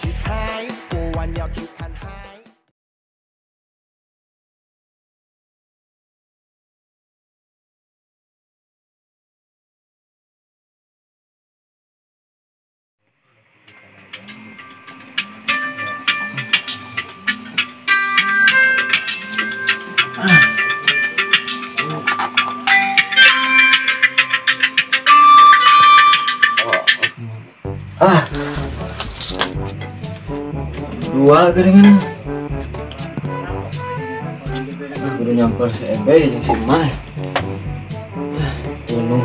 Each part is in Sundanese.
去拍，过完要去看海。 Ah, dua geringan. Ah, udah nyamper si Ebe jeung si Mai. Ah, gunung.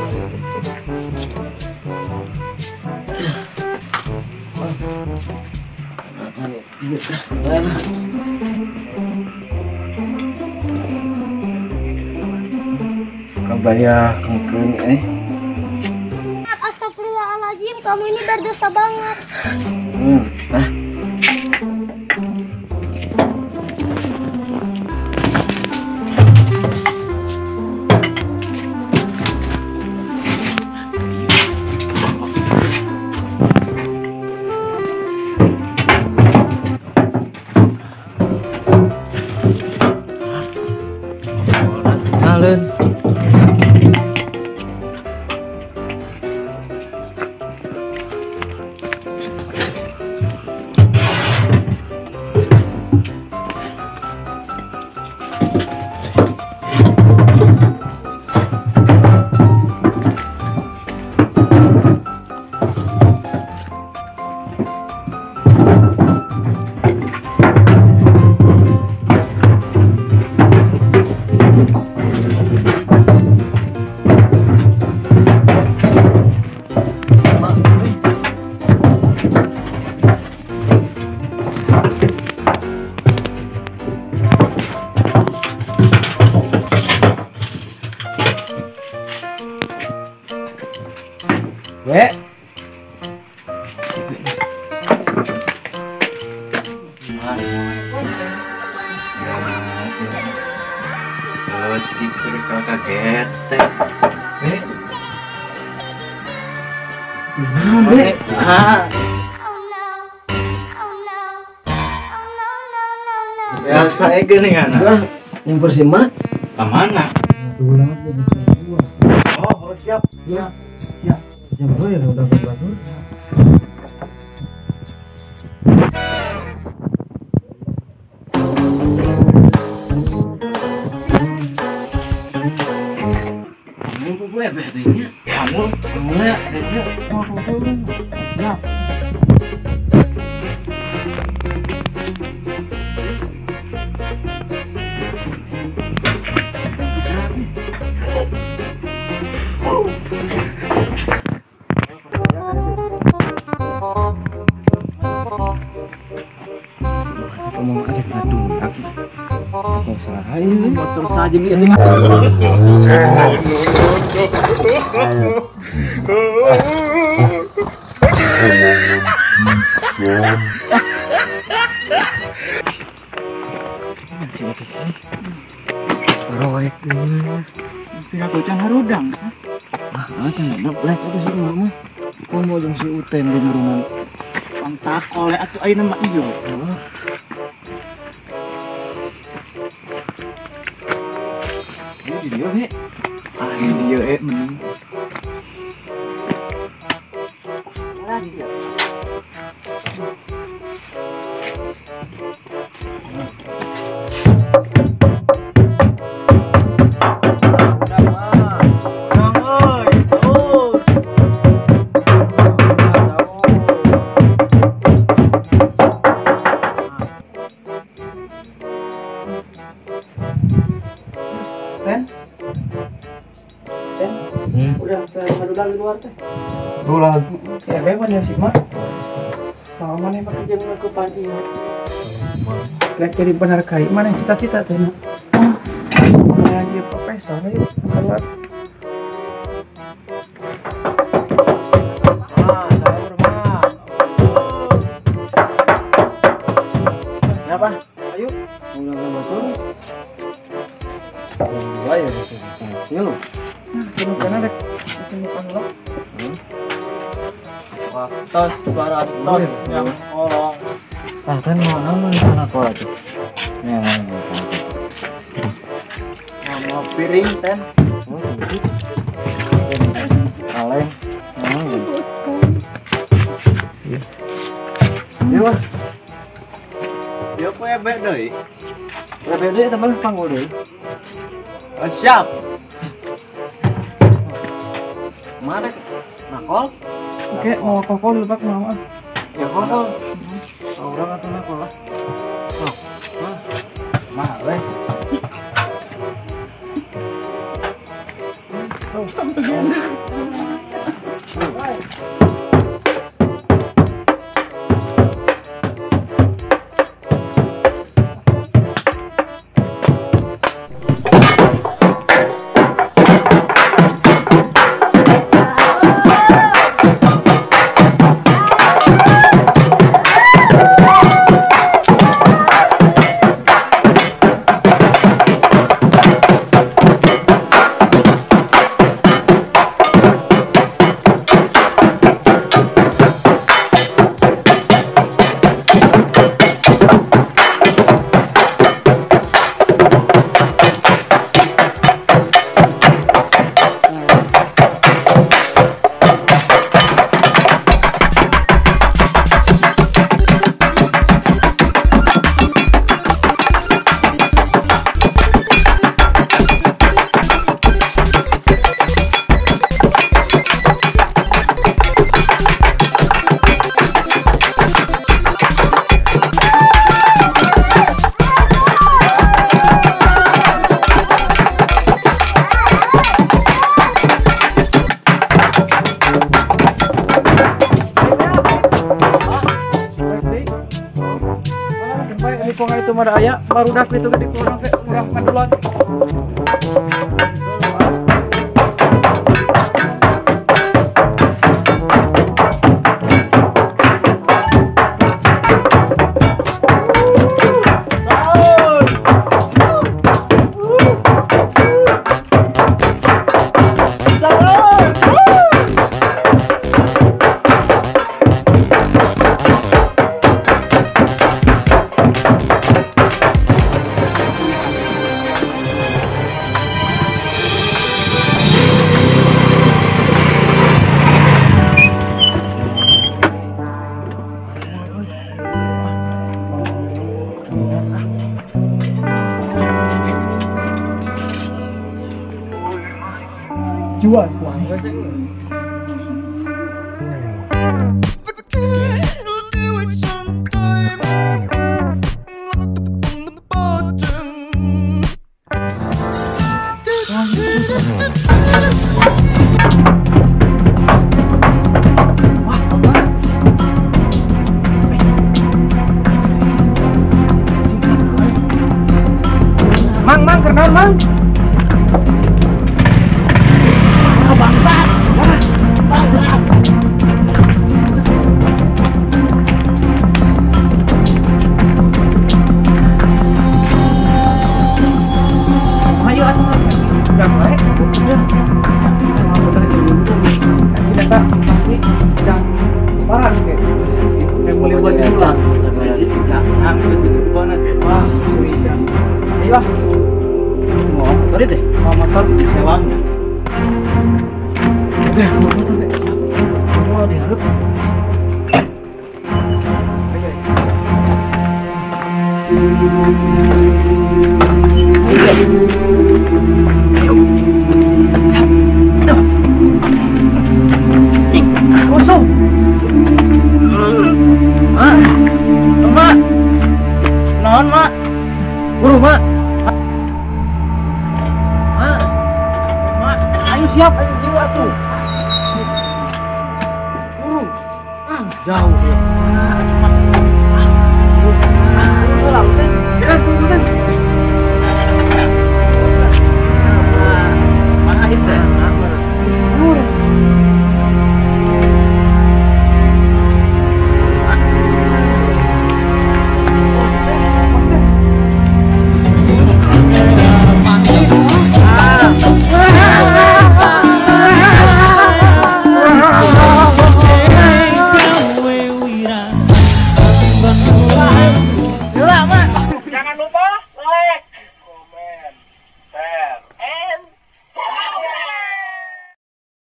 Kabaya kengkeun eh. Astagfirullahaladzim, kamu ini berdosa banget. Nah. Tinggalin. We. Biasa geuningan. Nyamper si Mak. Ka mana? Oh, siap. Ya. Ya. Jam 2 ya udah berbatur. Kamu gue bedanya. Kamu mulai ya. Ngomong ada gadung atau salah ini motor saja ini. Roek pira bocah harudang. Ah, teu black itu sih mah. Komo jeung si Uten di rumah. Pantakol atuh ayeuna mah ieu. Ini dia we. Ah, ini dia mending. Udah saya ngadulang di luar teh. Dulang. Si Ebe mah si Mak. Kalau mana pakai jam ngekupan ieu. Lek jadi benar kai mana cita-cita teh na. Oh, dia profesor we keluar. Ah, sahur mah. Kenapa? Ayo. Ulang batur. Dua ya gitu. Ya lo. Nah, rek cenukan lo. Waktos baratos yang Ngolong. Tah kan mau naon nakol atuh. Nya mau piring ten. Oh, kaleng. Iya wah. Dia ku ebek deui. Ebek deui teman panggul deui. Oh, siap. Mana nakol? Oke, mau kokol lupa mau ah. Ya kokol. Orang atau nakol lah. Oh. Mah weh. Itu mah aya barudak itu gede kurang teh murah pandulan. Jual Mang, mang, kenal mang. Siap, ayo jiwa tuh. Burung. Ah, jauh ya.